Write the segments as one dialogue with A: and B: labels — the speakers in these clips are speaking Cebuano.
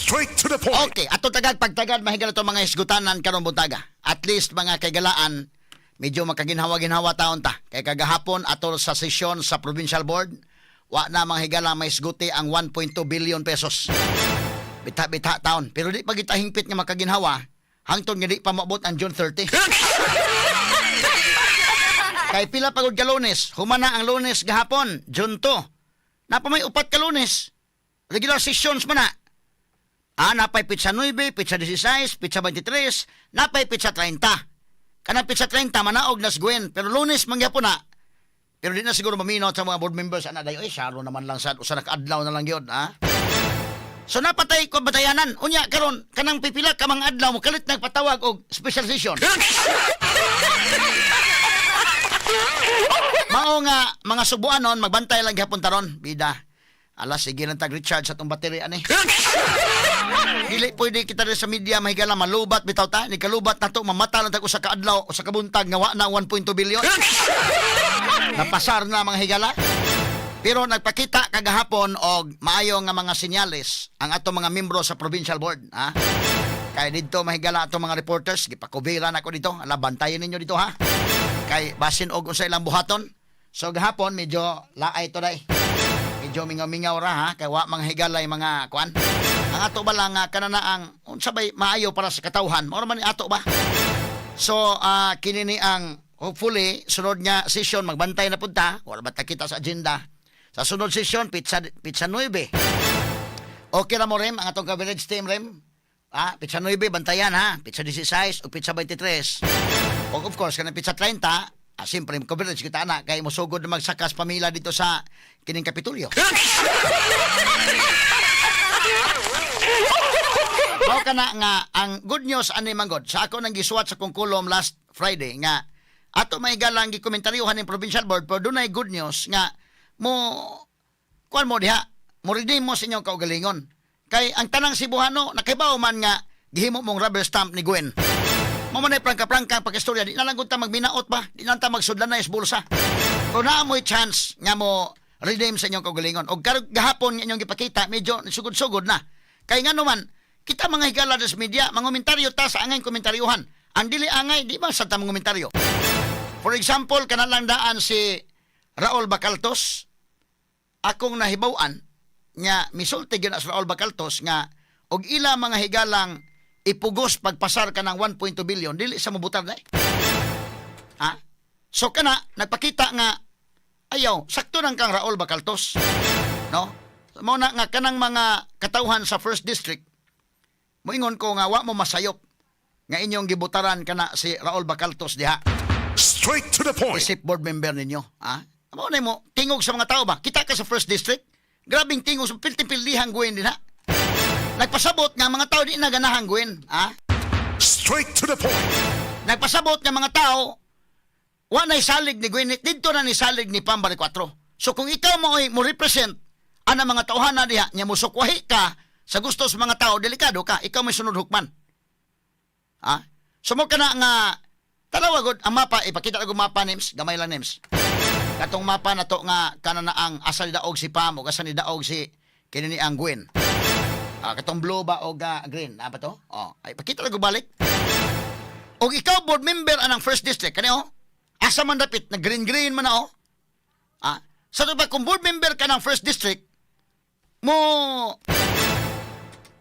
A: Straight to the point.
B: Okay, ato tagag pagtagad, mahigala to mga hisgutanan karong buntaga. At least mga kaigalaan, medyo makaginhawa-ginhawa taon ta. Kay kagahapon atol sa sesyon sa provincial board, wa na mga higala may isguti ang 1.2 billion pesos. Bita-bita taon. Pero di pa kita hingpit nga makaginhawa, hangtod nga di pa maabot ang June 30. Kay pila pagod ka Lunes, humana ang Lunes gahapon, June 2. Napa may 4 ka Lunes. Regular sessions man na. Ah, napay pitsa 9, pitsa 16, pitsa 23, napay pitsa 30. Kanang pitsa 30, manaog nas Gwen. Pero Lunes, mangyapon na. Pero di na siguro maminaw sa mga board members. Ana, dayo, eh, syaro naman lang sa usa na kaadlaw na lang yun, ha? So napatay ko batayanan. Unya, karon kanang pipila ka mga adlaw mo kalit nagpatawag og special session. Mao nga mga subuanon magbantay lang gihapon taron, bida. Ala, sige lang tag recharge sa tong battery ani. Dili pwede kita diri sa media mahigala malubat bitaw ta, ni kalubat nato mamata lang ta usa ka adlaw usa ka buntag nga wa na 1.2 billion. Napasar na mga higala. Pero nagpakita kagahapon og maayo nga mga senyales ang ato mga membro sa provincial board, ha? Kay didto mahigala ato mga reporters, gipakubira na ko dito. Ala, bantayan ninyo dito ha. Kay basin og unsa ilang buhaton. So gahapon medyo laay to day. Medyo mingaw-mingaw ra ha kay wa mga higalay mga kuan. Ang ato ba lang kanana ang unsa bay maayo para sa katawhan, mao ra man ni ato ba. So kini ni ang hopefully sunod nga session magbantay na punta, wala ba ta kita sa agenda. Sa sunod session pitsa pitsa 9. Okay ra mo rem ang atong coverage team rem. Ah, pitsa 9 bantayan ha, pitsa 16 ug pitsa 23. Og of course kanang pitsa 30, ah, siyempre coverage kita ana kay mosugod na magsakas pamilya dito sa kining Kapitulyo. Mao kana nga ang good news ani manggod sa ako nang gisuwat sa kong kulom last Friday nga ato may galang gikomentaryohan ning provincial board, pero dunay good news nga mo kuan mo diha mo redeem mo sa inyong kaugalingon. Kay ang tanang Cebuano nakibaw man nga gihimo mong rubber stamp ni Gwen. Mo man ay prangka-prangka ang pag-istorya, di na lang gud ta magminaot ba, di na lang ta magsudlanay sa bulsa. Pero naa mo'y chance nga mo redeem sa inyong kaugalingon. Og gahapon nga inyong gipakita, medyo sugod-sugod na. Kay nga naman, kita mga higala sa media, mga komentaryo ta sa angay komentaryuhan. Ang dili angay, di ba sa ta mga komentaryo? For example, kana lang daan si Raul Bacaltos, akong nahibaw-an nga misulti gyud na si Raul Bacaltos nga og ila mga higalang ipugos pagpasar ka ng 1.2 billion, dili sa mabutar na eh. Ha? So kana nagpakita nga ayaw, sakto nang kang Raul Bacaltos. No? Mao na nga kanang mga katawhan sa first district, moingon ko nga wa mo masayop nga inyong gibutaran kana si Raul Bacaltos diha.
A: Straight to the point.
B: Isip board member ninyo, ha? Mao na mo tingog sa mga tao ba? Kita ka sa first district, grabing tingog sa pilti-pildihan guin din ha. Nagpasabot nga mga tao di na ganahan guin, ha?
A: Straight to the point.
B: Nagpasabot nga mga tao wa nay salig ni Gwyneth, didto na ni salig ni Pam Baricuatro. So kung ikaw mo ay mo represent ana mga tawhana diha nya mosukwahi ka sa gusto sa mga tao, delikado ka, ikaw may sunod hukman. Ha? So mo kana nga tanawa gud ang mapa, ipakita og mapa names, gamay lang names. Katong mapa na to nga kana na ang asa ni daog si Pam ug asa ni daog si kini ni ang Gwen. Ah, katong blue ba o green? Ah, ba to? Oh, ay pakita lang balik. Og ikaw board member anang first district kani oh. Asa man dapit na green green man na oh. Ah, sa ba kung board member ka ng first district mo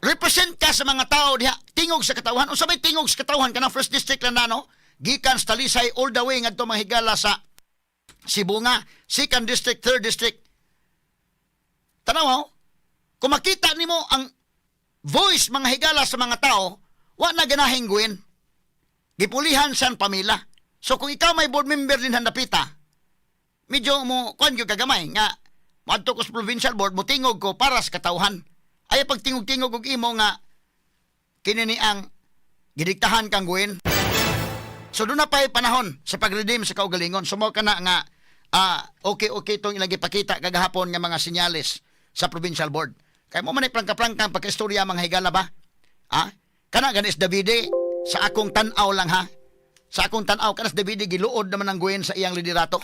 B: represent ka sa mga tao diha, tingog sa katawhan. Unsa may tingog sa katawhan kanang first district lang na no? Gikan sa Talisay all the way ngadto mga higala sa Sibonga, second district, third district. Tanaw, kung makita nimo ang voice mga higala sa mga tao, wa na ganahing Gwen. Gipulihan siyan pamilya. So kung ikaw may board member din handapita, medyo mo kuan gyud kagamay nga moadto ko sa provincial board, motingog ko para sa katawhan. Ay pagtingog-tingog og imo nga kini ni ang gidiktahan kang Gwen. So doon na pa'y panahon sa pag-redeem sa kaugalingon. So mao kana nga okay okay itong ilang gipakita kagahapon nga mga senyales sa provincial board. Kay mo man ay prangka-prangka ang pagkaistorya mga higala ba? Ah? Kana ganis Davide sa akong tan-aw lang ha. Sa akong tan-aw kanas Davide giluod naman ang Gwen sa iyang liderato.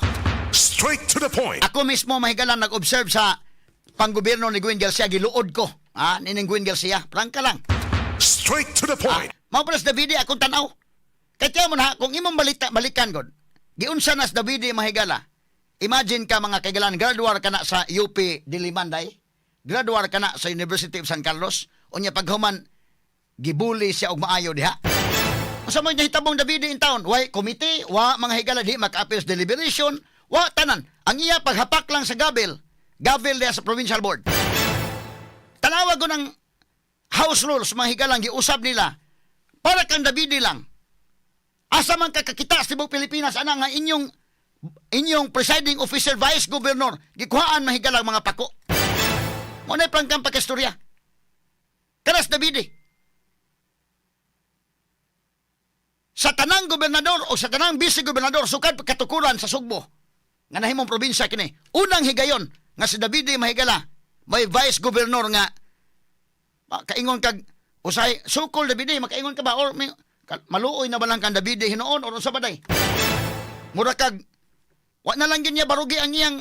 A: Straight to the point.
B: Ako mismo mahigala nag-observe sa panggobyerno ni Gwen Garcia, giluod ko. Ah, nining Gwen Garcia, prangka lang.
A: Straight to the point.
B: Mao pa sa Davide akong tanaw. Kay tiyan mo na, kung imong balita, balikan god, giunsa na sa Davide, mahigala. Imagine ka, mga kaigalan, graduar ka na sa UP Diliman day. Graduar ka na sa University of San Carlos. Unya paghuman, gibuli siya og maayo diha. Unsa man nahitabong Davide in town? Way committee, wa, mga higala, di maka-appeal sa deliberation, wa tanan. Ang iya paghapak lang sa gavel, gavel diha sa provincial board. Tanawa ko ng house rules, mga higalang giusab nila. Para kang Davide lang. Asa man ka kakita sa tibuok Pilipinas ana nga inyong inyong presiding officer, vice governor, gikuhaan, mahigalang, mga pako? Mo na prangkang pagkastorya. Karas Davide. Sa tanang gobernador o sa tanang vice gobernador sukad katukuran sa Sugbo nga nahimong probinsya kini, unang higayon nga si Davide, mahigala, may vice governor nga kaingon kag usay sukol Davide, makaingon ka ba or may, maluoy na ba lang kang Davide hinuon or unsa ba day? Mura kag wa na lang gyud niya barugi ang iyang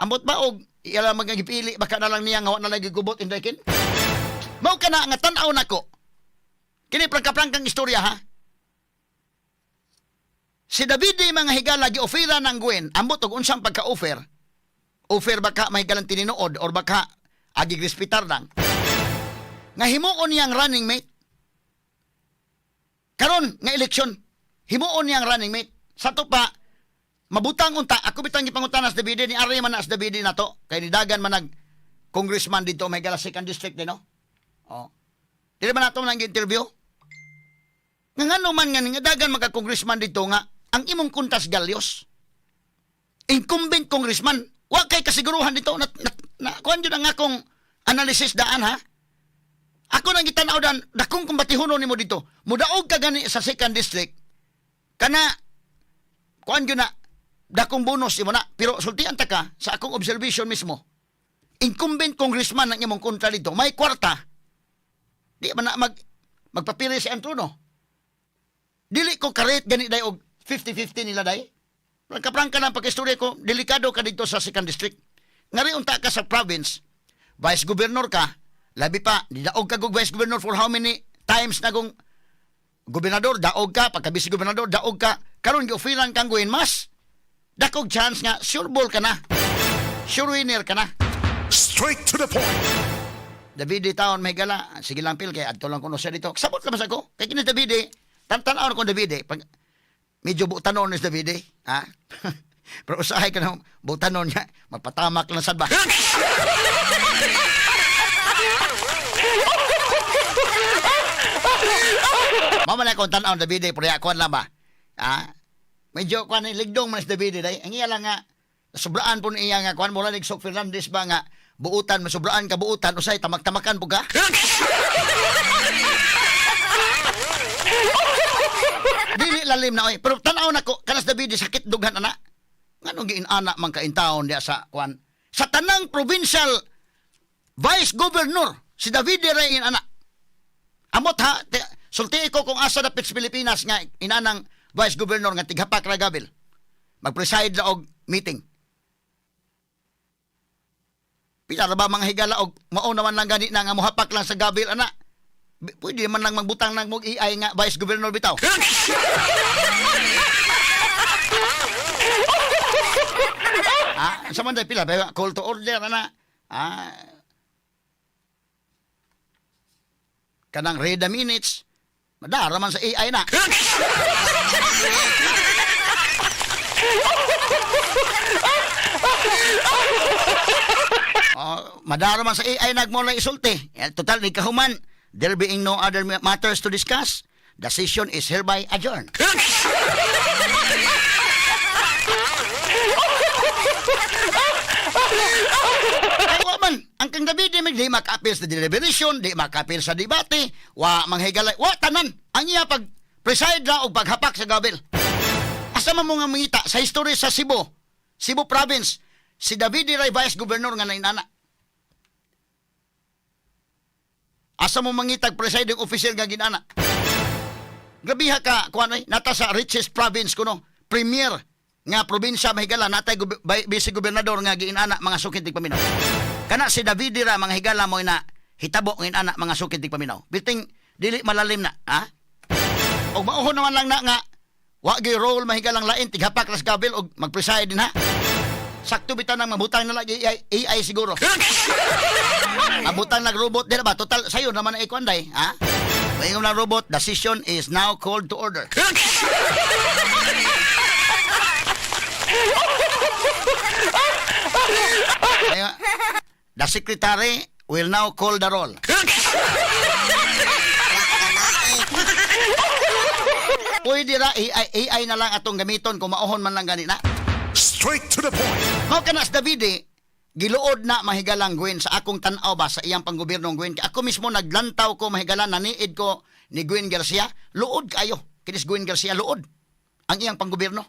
B: ambot ba og iyala magagipili baka na lang niya nga wa na lang gigubot inday kin. Mao kana nga tan-aw nako kini, prangka-prangkang istorya ha. Si Davide, mga higala, gi-offera ng Gwen, ambot og unsang pagka-offer. Offer baka may higalang tinuod or baka agi respetar lang. Nga himuon niyang running mate. Karon nga eleksyon, himuon niyang running mate. Sa to pa, mabutang unta, ako bitang gipangutana sa Davide, ni ari man na sa Davide na to, kay nidagan man nag congressman dito, may higala, second district din, no? Oh. Dili ba nato nang interview? Nga ngano man nga nga dagan magka congressman dito nga ang imong kuntas Galios. Incumbent congressman, wa kay kasiguruhan dito na, na, na kuan jud ang akong analysis daan ha. Ako nang gitan-aw dan dakong kumbatihonon nimo dito. Mudaog ka gani sa second district kana, kuan jud na, dakong bonus imo na, pero sultian ta ka sa akong observation mismo. Incumbent congressman ang imong kontra dito, may kwarta. Di man na magpapili si Antrono. Dili ko karet gani day og 50-50 nila day. Prangka-prangka lang pagkistorya ko, delikado ka dito sa second district. Ngari unta ka sa province, vice governor ka, labi pa, nidaog ka og vice governor for how many times na kung gobernador, daog ka, pagka vice gobernador, daog ka, karon gi-offeran kang Gwen, mas dakog chance nga, sure ball ka na. Sure winner ka na.
A: Straight to the point.
B: Davide taon may gala, sige lang pil kay adto lang kuno siya dito. Sabot lang sa ko. Kay kini Davide, tan-tan-aw ko Davide pag medyo butanon ni Davide, ha? Pero usahay ka na butanon niya, magpatamak lang sad ba. Mao man akong tan-aw Davide, pero kuan lang ba? Ha? Medyo kuan ni ligdong man si Davide day. Ang iya lang nga sobraan po niya nga kuan, mura ni Sok Fernandez ba nga buutan, masobraan ka buutan, usay tamak-tamakan po ka. Dili lalim na oy. Pero tan-aw nako kanas Davide, sakit dughan ana. Nganong giinana man ka intawon diya sa kuan? Sa tanang provincial vice governor, si Davide ray inana. Amot ha, sulti ko kung asa dapit sa Pilipinas nga inanang vice governor nga tighapak ra gavel. Mag-preside ra og meeting. Pila ra ba, mga higala, og mao naman lang gani na nga mohapak lang sa gavel ana? Pwede man lang magbutang ng mog AI nga vice governor bitaw. Ah, sa man day pila ba call to order ana. Ah, kanang read the minutes. Madara man sa AI na. Oh, madara man sa AI nagmo lang isulti. Eh, total ni kahuman. There being no other matters to discuss, the session is hereby adjourned. Ay, wa man. Ang kang David, di maka-appeal sa deliberation, di maka-appeal sa debate, wa manghigalay, wa tanan. Ang iya pag preside ra og paghapak sa gavel. Asa man mo nga mangita sa history sa Cebu, Cebu Province, si David Ray vice governor nga nainana. Asa mo mangitag presiding officer nga ginana? Grabiha ka, kuan ay, nata sa richest province kuno, premier nga probinsya, mahigala, natay vice gobernador nga giinana, mga sukit paminaw. Kana si David ra, mga higala, mo ina Hitabo ngayon ana, mga sukid tigpaminaw. Biting dili malalim na, ha? Og mauhon naman lang na nga wa gyud role, mahigalang, lain tighapak ras gavel og mag-preside din, ha. Sakto bitaw nang mabutang na lagi AI, AI siguro. Mabutang nag robot din ba? Total sayo naman ang ikuan day, ha? Maingon lang robot, "The session is now called to order." Kaya, "The secretary will now call the roll." Pwede ra AI, AI na lang atong gamiton kung maohon man lang gani na.
A: Straight to the point.
B: Mao kana si Davide, giluod na, mahigalang, Gwen, sa akong tan-aw ba sa iyang panggobyernong Gwen. Kay ako mismo naglantaw ko, mahigala, naniid ko ni Gwen Garcia, luod kayo. Kinis Gwen Garcia, luod ang iyang panggobyerno.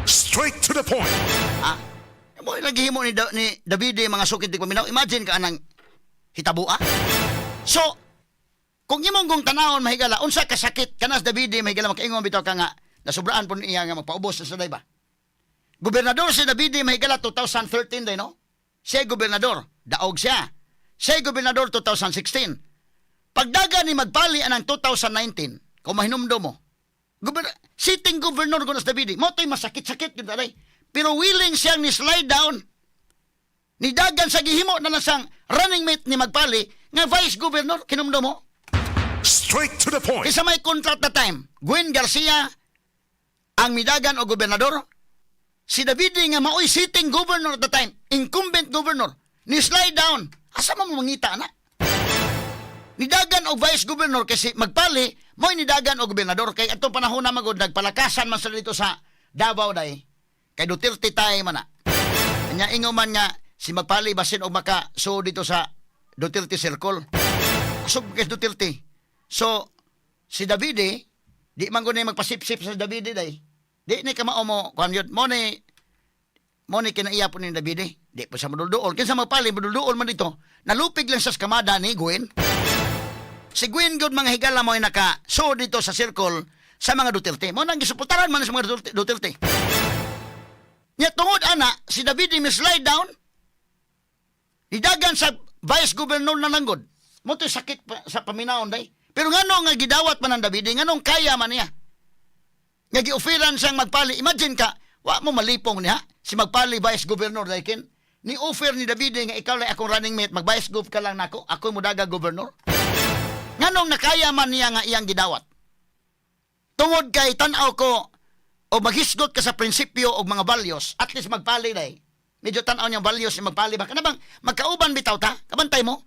A: Straight to the point.
B: Ha? Mo lagi himo ni Davide, mga sukid tigpaminaw. Imagine ka anang hitabua. So, kung imong kong tanawon, mahigala, unsa kasakit kanas Davide, mahigala, makaingon bitaw ka nga nasubraan po niya nga magpaubos sa day ba? Gobernador si Davide, mahigala, 2013 day, no? Siya gobernador, daog siya. Siya gobernador 2016. Pagdaga ni Magpali anang 2019, kung mahinumdom mo, sitting governor ko na si Davide, mo to'y masakit-sakit yun taday. Pero willing siyang ni slide down. Ni dagan sa gihimo na lang siyang running mate ni Magpali nga vice governor, kinumdum mo.
A: Straight to the point.
B: Isa may contract na time, Gwen Garcia ang midagan o gobernador. Si Davide nga maoy sitting governor at the time, incumbent governor, ni slide down. Asa man mo mangita na? Nidagan og vice governor kasi Magpali mo'y nidagan og gobernador kay atong panahon na magod nagpalakasan man sila dito sa Davao day. Kay Duterte tayo man na. Nya ingo man nga si Magpali basin og maka so dito sa Duterte Circle. Kusog kay Duterte. So si Davide di man gud magpasipsip sa Davide day. Di ni kamao mo kuan yun. Mo ni kinaiya po ni Davide. Di pa siya madulduol. Kinsa Magpali madulduol man dito. Nalupig lang sa skamada ni Gwen. Si Gwen gud, mga higala, mo ay naka so dito sa circle sa mga Duterte. Mo nang gisuportaran man sa mga Duterte. Duterte. Nya tungod ana si Davide mi slide down. Nidagan sa vice governor na langgod. Mo to'y sakit pa, sa paminawon day. Pero ngano nga gidawat man ang Davide, nganong kaya man niya? Nga gi-offeran siyang Magpali. Imagine ka, wa mo malipong niya. Si Magpali vice governor day kin. Ni offer ni Davide nga ikaw lang akong running mate, mag vice gov ka lang nako, ako mudaga governor. Nganong nakaya man niya nga iyang gidawat? Tungod kay tan-aw ko o maghisgot ka sa prinsipyo o mga values, at least Magpali day. Medyo tan-aw niyang values ni Magpali ba? Kana bang magkauban bitaw ta? Kabantay mo?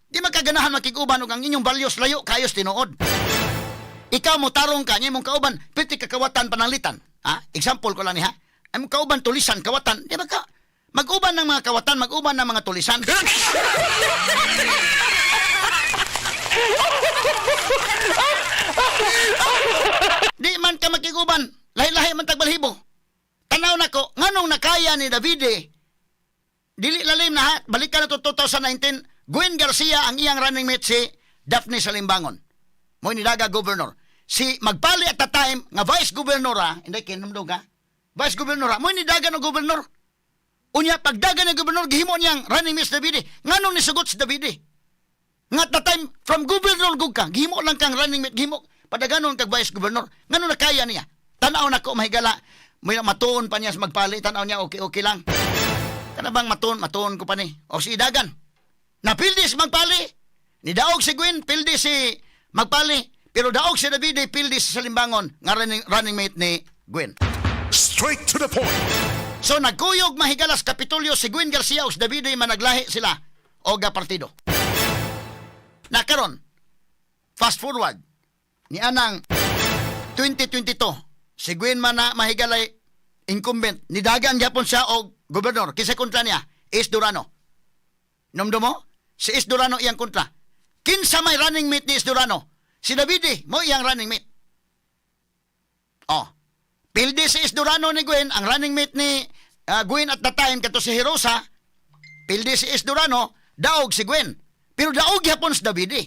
B: Di magkaganahan makig-uban og ang inyong values layo kayos tinuod. Ikaw mo tarong ka, niya imong kauban, pwede ka kawatan pananglitan. Ha? Example ko lang ni ha. Ang imong kauban tulisan, kawatan, di ba ka? Mag-uban ng mga kawatan, mag-uban ng mga tulisan. Di man ka makiguban. Lahi-lahi man tagbalhibo. Tanaw nako, nganong nakaya ni Davide, dili lalim na ha, balik ka na to 2019, Gwen Garcia ang iyang running mate, si Daphne Salimbangon. Mo nidaga governor. Si Magpali at the time nga vice governor ha, hindi kinumdum ka. Vice governor ha, mo nidaga ng governor. Unya pagdaga ng governor gihimo niyang running mate si Davide. Nganong nisugot si Davide? Nga at the time from governor gug ka, gihimo lang kang running mate, gihimo padaganon kag vice governor. Ngano nakaya niya? Tanaw nako, mahigala, may matuon pa niya sa Magpali, tanaw niya okay okay lang. Kana bang matuon, matuon ko pa ni. O si Dagan. Napildi si Magpali. Nidaog si Gwen, pildi si Magpali. Pero daog si Davide, pildi si Salimbangon nga running mate ni Gwen.
A: Straight to the point.
B: So nagkuyog, mahigalas, Kapitolyo si Gwen Garcia o si Davide, managlahi sila og partido. Na karon, fast forward ni anang 2022, si Gwen man na, mahigalay, incumbent, nidagan gyapon siya og gobernador. Kinsa kontra niya? Ace Durano. Numdo mo? Si Ace Durano iyang kontra. Kinsa may running mate ni Ace Durano? Si Davide mo iyang running mate. Oh. Pildi si Ace Durano ni Gwen, ang running mate ni Gwen at the time kato si Hirosa. Pildi si Ace Durano, daog si Gwen. Pero daog gyapon si Davide.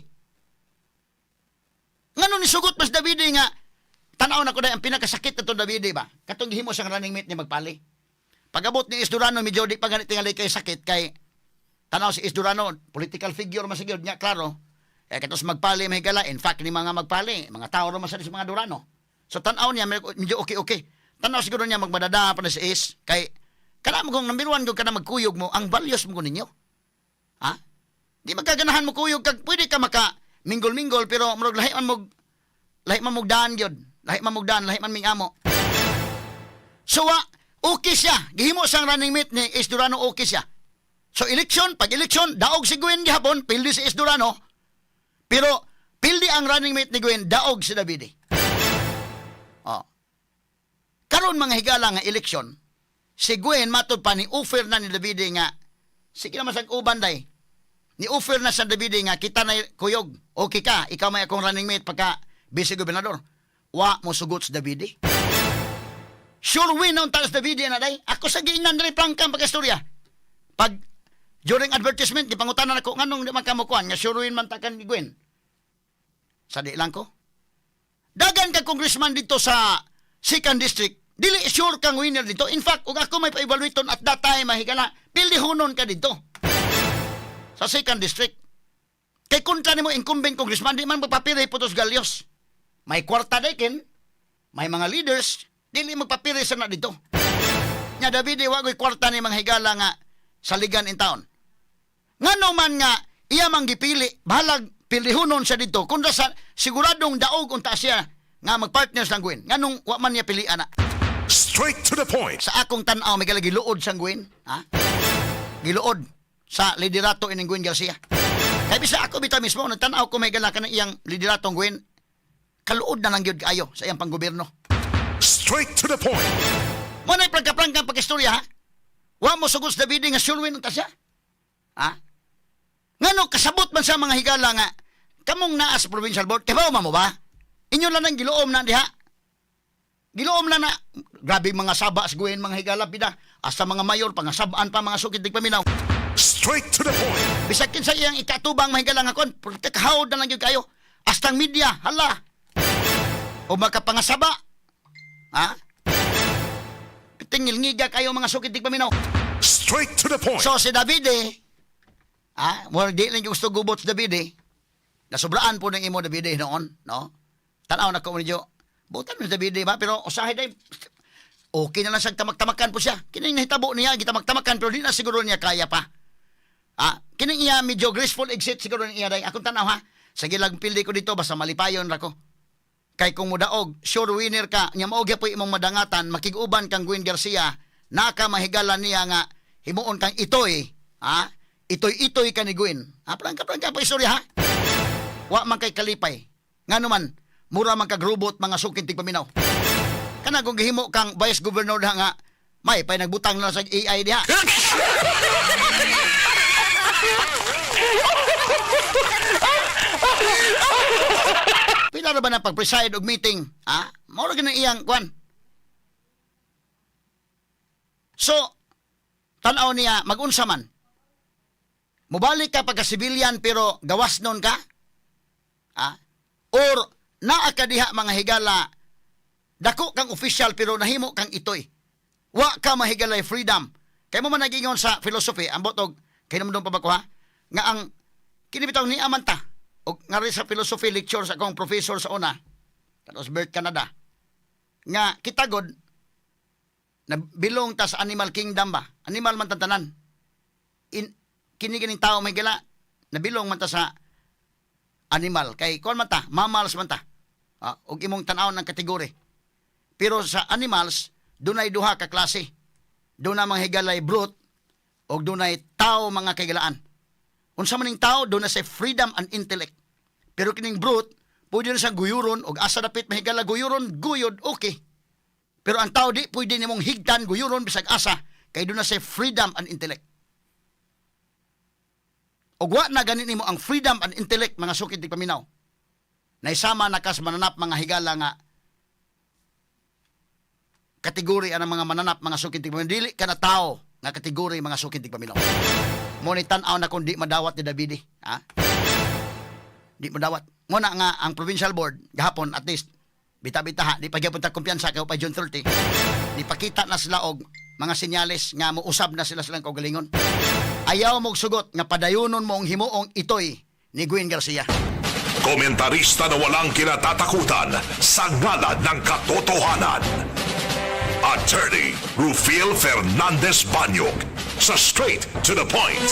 B: Ngano nisugot mas Davide nga tanaw na ko dahil ang pinakasakit na to Davide ba? Katong gihimo siyang running mate ni Magpali. Pag-abot ni Ace Durano, medyo di pa ganit tingali kay sakit kay Tanaw si Ace Durano, political figure man siguro niya, klaro. Eh, katos magpali mahigala, in fact, ni mga magpali, mga tao man sa mga Durano. So tanaw niya, medyo okay-okay. Tanaw siguro niya magmadada pa na si Ace, kay, kana mo kung number one kung kana magkuyog mo, ang values mo ko ninyo. Ha? Di magkaganahan mo kuyog, kag pwede ka maka minggol-minggol, pero murag lahi man mog daan gyud. Lahi man mog daan, lahi man ming amo. So, wa, okay siya. Gihimo siyang running mate ni Ace Durano, okay siya. So election, pag election, daog si Gwen gihapon, pildi si Ace Durano. Pero pildi ang running mate ni Gwen, daog si Davide. Oh. Karon mga higala nga election, si Gwen matod pa ni offer na ni Davide nga sige naman sa uban day. Ni offer na sa Davide nga kita na kuyog. Okay ka, ikaw may akong running mate pagka vice gobernador. Wa mo sugot si Davide. Sure win ang taas Davide na day. Ako sa giingnan diri prangkang pagkastorya. Pag during advertisement, di pangutanan ako nganong di man ka mokuan nga sure win man takan ni Gwen. Sa di lang ko. Dagan ka congressman dito sa second district, dili sure kang winner dito. In fact, ug ako may pa-evaluate at that time, mahigala, pildi hunon ka dito sa second district. Kay kontra nimo incumbent congressman, di man magpapiri Putos Galios. May kwarta ken, may mga leaders, dili magpapiri sa na dito. Nya Davide wa ko'y kwarta ni mga higala nga saligan in town. Ngano man nga iya mang gipili, bahalag pilihunon siya dito. Kung sa siguradong daog unta siya nga magpartner sa Gwen. Nganong wa man niya pilian na.
A: Straight to the point.
B: Sa akong tan-aw may giluod sa Gwen, ha? Giluod sa liderato ining Gwen Garcia. Kay bisa ako bitaw mismo nagtan-aw ko may gala kanang iyang lideratong Gwen. Kaluod na lang gyud kaayo sa iyang panggobyerno.
A: Straight to the point.
B: Mo na prangka-prangka ang pag-istorya, ha? Wa mo sugod sa Davide nga sure win unta siya. Ha? Ngano kasabot man sa mga higala nga kamong naa sa provincial board, kay ba mo ba? Inyo lang ang giluom na diha. Giluom lang na grabe mga saba sa Gwen mga higala pida. Hasta mga mayor pangasabaan pa mga sukid di paminaw.
A: Straight to the point.
B: Bisag kinsa iyang ikatubang mahigala nga kon, kahawd na lang gyud kayo. Hasta ang media, hala. O makapangasaba. Ha? Tingil ngiga kayo mga sukid di paminaw.
A: Straight to the point.
B: So si Davide, ah, mo di lang gusto gubot si Davide. Nasubraan po ng imo Davide noon, no? Tanaw na ko medyo butan mo si Davide ba pero usahay day okay na lang siyang tamak-tamakan po siya. Kining nahitabo niya gitamak-tamakan pero di na siguro niya kaya pa. Ah, kining iya medyo graceful exit siguro niya day. Akong tanaw ha. Sige lang pildi ko dito basta malipayon ra ko. Kay kung mudaog, sure winner ka, nya mao gyapon imong madangatan, makig-uban kang Gwen Garcia, naka mahigala niya nga himuon kang itoy, ha? Itoy-itoy ka ni Gwen. Ha, prangka prangka pa istorya ha. Wa man kay kalipay. Ngano man, mura man kag robot mga sukin tigpaminaw. Kana kung gihimo kang vice governor diha nga may pay nagbutang na sa AI diha. Pila ra ba na pag-preside og meeting? Ha? Mao ra gyud iyang kwan. So, tan-aw niya magunsa man. Mubalik ka pagka civilian pero gawas nun ka? Ha? Or naa ka diha mga higala dako kang official pero nahimo kang itoy. Wa ka mahigalay freedom. Kay mo man nagingon sa philosophy, ambot og kay pa ba ko ha? Nga ang kini bitaw ni amanta og nga rin sa philosophy lecture sa akong professor sa una katos Bert Canada nga kita god na bilong ta sa animal kingdom ba, animal man tantanan in kini kining tao may gala nabilong man ta sa animal kay kuan man ta, mammals man ta, ah, og imong tan-awon ng kategory. Pero sa animals dunay duha ka klase, dunay mga higalay brute og dunay tao mga kahigalaan. Unsa man ning tao, dunay sa freedom and intellect, pero kining brute pwede na siyang guyuron og asa dapit mahigala guyuron guyod okay. Pero ang tao di pwede nimong higtan guyuron bisag asa kay doon na sa freedom and intellect. Og wa na gani nimo ang freedom and intellect mga sukid di paminaw. Naisama na ka sa mananap mga higala nga kategory ang mga mananap mga sukid di paminaw. Dili ka na tao nga kategory mga sukid di paminaw. Mo ni tan-aw na kung di madawat ni Davide, ha? Di madawat. Mo na nga ang provincial board gahapon at least bita-bita ha, di pa gyapon ta kumpiyansa kay pa June 30. Di pakita na sila og mga senyales nga mousab na sila silang kaugalingon. Ayaw mo sugot nga padayonon mo ang himuong itoy ni Gwen Garcia.
A: Komentarista na walang kinatatakutan sa ngalan ng katotohanan. Attorney Rufil Fernandez Banyog sa Straight to the Point.